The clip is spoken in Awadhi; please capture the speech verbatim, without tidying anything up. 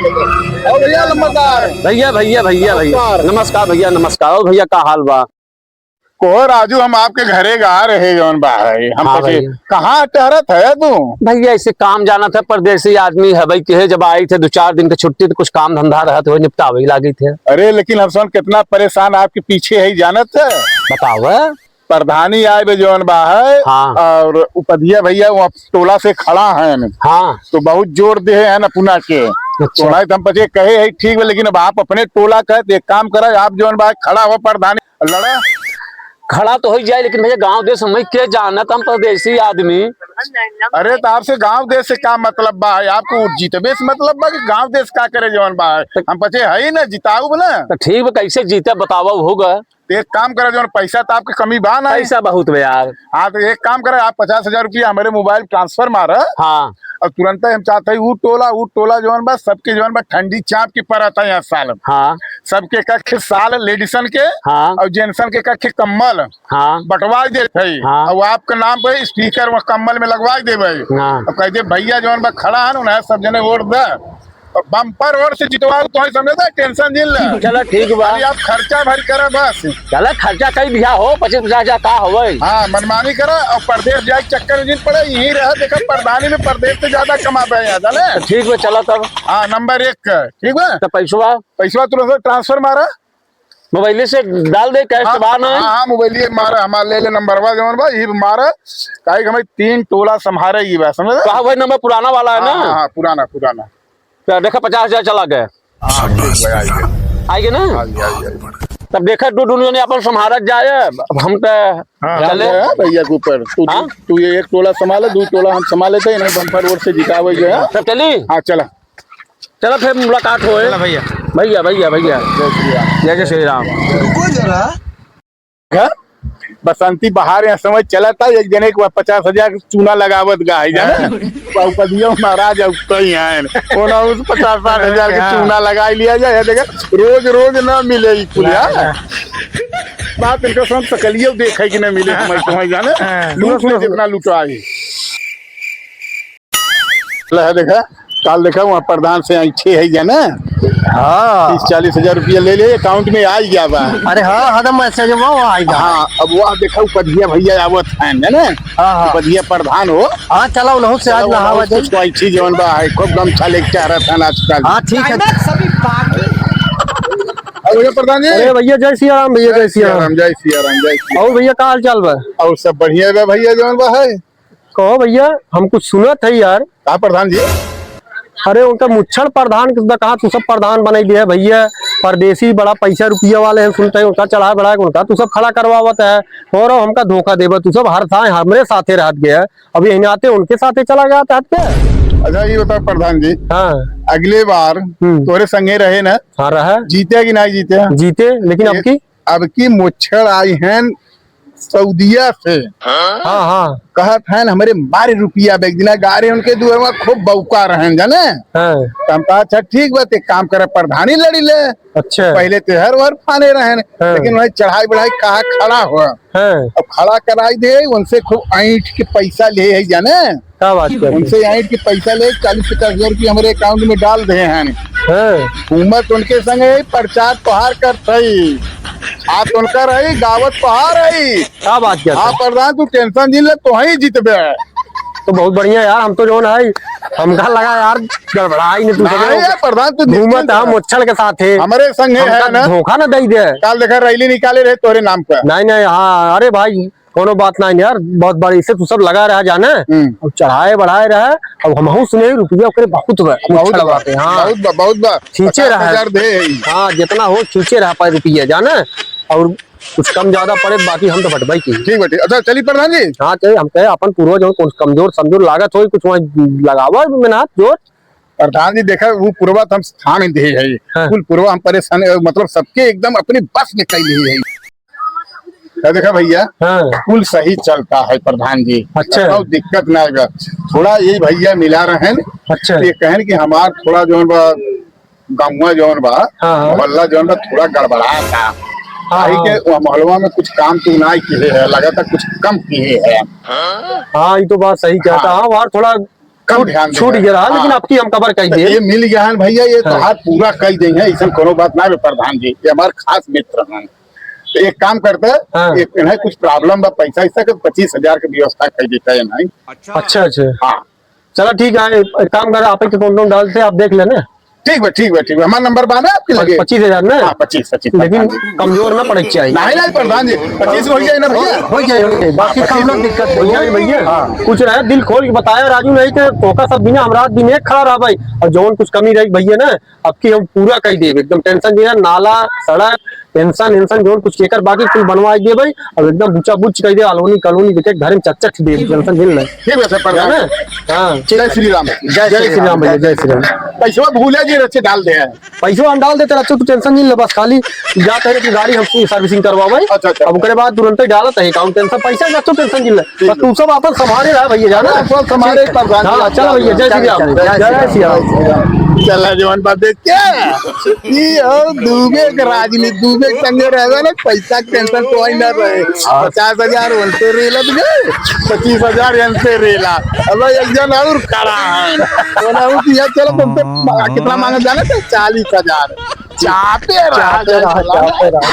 ओ भैया, नमस्कार। भैया, भैया, भैया, भैया। नमस्कार। नमस्कार भैया, नमस्कार। और भैया, का हाल बा? कहो राजू, हम आपके घरे गा रहे जौन बा है, हम हाँ पूछे, भैया। कहाँ टहरत है तू? भैया, ऐसे काम जाना था, परदेसी आदमी है भाई, के जब आई थे दो चार दिन के छुट्टी, तो कुछ काम धंधा रहत हो, निपटावे लागी थे। अरे, लेकिन हम सब कितना परेशान आपके पीछे है, जानत है? बताओ। प्रधानी आए बे जौन बा है, हाँ। और उपधिया भैया वहाँ टोला से खड़ा है, हाँ। तो बहुत जोर दे है ना पुना के, अच्छा। तो नहीं तो हम पचे कहे है ठीक बा, लेकिन अब आप अपने टोला का, तो एक काम करा, आप जौन बा खड़ा हो प्रधानी लड़ा। खड़ा तो हो ही जाए, लेकिन भैया गांव देश हमें के जानत, हम परदेसी आदमी। अरे तो आपसे गांव देश से का मतलब बा है? आपको जीतबे से मतलब बा कि गांव देश का करे जौन बा है? हम पचे है ही ना, जिताऊ ना। तो ठीक बा, कैसे जीते बतावा होगा। तो एक काम करा, जौन पैसा तो आपके कमी बा ना। पैसा बहुत बा यार। हाँ, तो एक काम करा, आप पचास हजार रुपया हमारे मोबाइल ट्रांसफर मारा। हाँ। और तुरंत हम चाहते हैं ऊ टोला, ऊ टोला जौन बा, सबके जौन बा ठंडी चाप की परत है यहाँ साल। हाँ। सबके एक एक साल लेडीसन के हाँ। और जेंट्सन के एक एक कम्बल हाँ। बंटवा देत है। हाँ। और आपके नाम पे स्टिकर वो कम्बल में लगवा देबे। हाँ। और कह दे, "भैया जौन बा खड़ा है ना, उन्हें सब जने वोट दे।" बम्पर वोट से जितवाऊ, तो ही समझे थे, टेंशन जिन ले। चला ठीक बा। अभी आप खर्चा भर करा बस। चला खर्चा कई दिया हो, पच्चीस पचास हजार का होवे। हाँ, मनमानी करा और परदेस जाए के चक्कर में जिन पड़े, यहीं रह, देखा प्रधानी में परदेस से ज्यादा कमाबे यहाँ, जाने? तो ठीक बा, चला तब। हाँ, नंबर एक का, ठीक बा? तो पैसवा? पैसवा तुरंत ट्रांसफर मारा। मोबाइले से डाल दे, कैश हाँ, तो बा ना? हाँ, हाँ, मोबाइले मारा, हमार ले ले नंबरवा जवन बा, यही मारा। काहे कि हमें तीन टोला संभारे ही बा, समझे? तो हाँ, वही नंबर पुराना वाला है हाँ, ना? हाँ, हाँ, पुराना, पुराना। तो देखा, पचास हजार चला गए। हाँ, ठीक बा, आई गए। आई गए ना? आई गए, आई गए। तब देखा, दो दुनिया ने अपन संभारत जाए, अब हम तो हाँ, चले। हाँ, भैया के ऊपर। तू, हाँ? तू ये एक टोला संभाले, दो टोला हम संभाले थे, इन्हें बम्पर वोट से जितावे जो है। तब चली? हाँ, चला। चला फिर मुलाकात होए। चला भैया। भैया, भैया, भैया। जय श्री राम। जय, जय श्री राम। रुको जरा। हाँ? बसंती बहार यहाँ समय चला था, एक जने के पचास हजार के चूना लगावत गा है, जाने? हाँ। बाबू पदियो महाराज अब तो ही आए हैं। ओना उस पचास साठ हजार के हाँ। चूना लगाई लिया जाए, देखा, रोज, रोज ना मिले ई कुल, ना, हाँ? ना। बात इनका सब सकलियो देखे कि ना मिले, तुम्हें, तुम्हें जाने? हाँ। लूट ले जितना लुटाई। ले है देखा, काल देखा वहाँ प्रधान से ऐंठे है जाने। हाँ। तीस चालीस हजार रुपया ले ले, account में आ ही गया बा। अरे हाँ, हाँ, तो message में वो आ ही गया। हाँ, अब वह देखा उपधिया भैया आवत हैं, जाने? हाँ, हाँ। उपधिया प्रधान हो। हाँ, चला, उन्हों से आज चला, नहावा उन्हों से जाए। कोई चीज जवन बा है, खूब गमछा लेके चाह रहा था आजकल। हाँ, ठीक है। अब भैया प्रधान जी। अरे भैया, जय सिया राम भैया, जय जय सिया सिया राम। राम, जय सिया राम, जय सिया और राम। भैया, का हाल चाल बा? और सब बढ़िया बा भैया, जवन बा है। कहो भैया, हम कुछ सुनत है यार। का प्रधान जी? अरे उनका मुच्छड़ प्रधान के कहा तू सब प्रधान बनाई दिया है भैया, परदेसी बड़ा पैसा रुपया वाले हैं, सुनते हैं उनका चढ़ाए बढ़ाए, उनका तू सब खड़ा करवावत है और हमका धोखा देबा तू सब, हर साल हमरे साथे रहत गया, अब यही नाते उनके साथे चला गया था हट के। अच्छा ये बताओ प्रधान जी, हाँ। अगले बार हम्म। तोरे संगे रहे ना, हाँ रहा। जीते कि नहीं जीते? जीते, लेकिन अब ये की अब की मोच्छड़ आई हैं सऊदिया से। हाँ, हाँ। कहत हैं हमरे मारे रुपया बेच दिना, गारे उनके दुआर में खूब बौका रहन, जाने? हाँ। तो हम कहा, "अच्छा ठीक बा, ते काम करे, प्रधानी लड़ी ले।" अच्छा। पहले ते हर हर फाने रहन, हाँ। लेकिन वही चढ़ाई बढ़ाई कहा खड़ा हुआ। हाँ। अब खड़ा कराई दे, उनसे खूब ऐंठ के पैसा ले है, जाने? का बात करते? उनसे यहीं के पैसा ले, चालीस पचास हजार रुपया हमरे account में डाल दे हैं। हाँ। घूमत उनके संगे प्रचार तोहार करत हई। आप उनका रही, गावत तोहार रही। का बात करते? हाँ, प्रधान, तू tension जिन ले, तोहई जीतबे। तो बहुत बढ़िया यार, हम तो जौन है, हमका लगा यार, गड़बड़ाई ने तू नहीं जगह यार, प्रधान, तू घूमत निश्चिंत हम रह। मोच्छड़ के साथ है। हमरे संगे हमका है ना। धोखा ना दई दे। काल देखा रैली निकाले रहे तोरे नाम पर। नहीं, नहीं, हाँ, अरे भाई, कोनो बात नहीं यार, बहुत बार इसे तू सब लगा रहा जाने, हम्म। अब चढ़ाए बढ़ाए रहा, अब हमहू सुने रुपया ओकरे बहुत बा, बहुत मुच्छड़ बा, बाटे, हाँ। बहुत बा, बहुत बा। खींचे पचास हजार रहा। दे है। हाँ, जितना हो खींचे रहा पाए रुपया जाने, और कुछ कम ज्यादा पड़े, बाकी हम तो बटबई की। ठीक बा, ठीक। अच्छा, चली प्रधान जी। हाँ, चलिए, हम कहे अपन पूर्वज हो, कुछ कमजोर समजोर लागत हो, कुछ वहाँ लगावा मेहनत जोर। प्रधान जी, देखा, वो पुरवा तो हम थाम ही दे है। हाँ। कुल पुरवा हम परेशान, मतलब, सबके एकदम अपने बस में कई लिए है। तो देखा भैया, हाँ। कुल सही चलता है प्रधान जी। अच्छा। कतौ दिक्कत ना आएगा। थोड़ा ये भैया मिला रहन। अच्छा। ये कहन कि हमार थोड़ा जौन बा, गौवा जौन बा, हाँ, हाँ। मोहल्ला जौन बा, थोड़ा गड़बड़ा था। हाँ, काहे हाँ। के वो मोहल्ला में कुछ काम तो ना किए है, लगातार कुछ कम किए है। हाँ, ये तो बात सही कहता। हाँ। हाँ, वहाँ थोड़ा कम छूट, ध्यान छूट देगा। गया रहा, लेकिन हाँ। आपकी हम cover कर तो दिए। ये मिल गया है भैया, ये हाँ। तोहार पूरा कर देंगे, ऐसा कोनो बात ना है प्रधान जी, ये हमार खास मित्र हैं। तो एक काम करते हैं, हाँ। एक, इन्हें कुछ problem बा, पैसा ऐसा के पच्चीस हजार के व्यवस्था कर देता है, नहीं? अच्छा, अच्छा। हाँ। चला ठीक है, एक काम कर, आप एक account में डालते, आप देख लेना। ठीक बा, ठीक बा, ठीक बा। हमार number बा ना आपके लगे? पच्चीस हजार ना? हाँ, पच्चीस, पच्चीस, लेकिन पच्चीस। कमजोर ना पड़े के चाहिए। नहीं, नहीं, प्रधान जी, पच्चीस हो जाए ना भैया। हो जाए, हो जाए। बाकी हाँ, कौनो दिक्कत हो जाए भैया। हाँ। कुछ रहे, दिल खोल के बताया राजू, नहीं तो तोका सब बिना हमरा दिन एक खड़ा रहा भाई। और जौन कुछ कमी रही भैया ना, अब की हम पूरा कर देब, एकदम tension नहीं है। नाला, सड़क, tension, tension जौन कुछ केकर बाकी कुल बनवा देब भाई। अब एकदम बुचा बुच कर दे, अलोनी कॉलोनी देखे घर में चट चट दे, tension नहीं ले। ठीक है सर, प्रधान। है ना? हाँ। जय श्री राम। जय श्री राम भैया, जय श्री राम। पैसवा भूले जी रचे डाल दे। पैसवा हम डाल देते रहते, तू tension नहीं ले, बस खाली जाते हैं कि गाड़ी हम servicing करवा भाई। अच्छा, अच्छा। अब ओकरे बाद तुरंत ही डालत है account, tension, पैसा का तू tension नहीं ले। ठीक बस है। तू सब अपन संभाले रहा भैया, जाना? हाँ, सब संभाले, ठीक। प्रधान जी, हाँ, चलो भैया, जय श्री राम। जय श्री राम। जय श्री राम। चला जवान बात देख के, ये हो दुबे के राजनीति, दुबे के संगे रहवे ना, पैसा के tension कोई ना रहे। हाँ। पचास हजार उनसे रेला तुझे, पच्चीस हजार इनसे रेला। अब एक जन और खड़ा है, बोला हूँ कि यार चलो तुमसे मा-, कितना मांगा जाना था? चालीस हजार। चाहते रहा, चाहते रहा, चाहते रहा।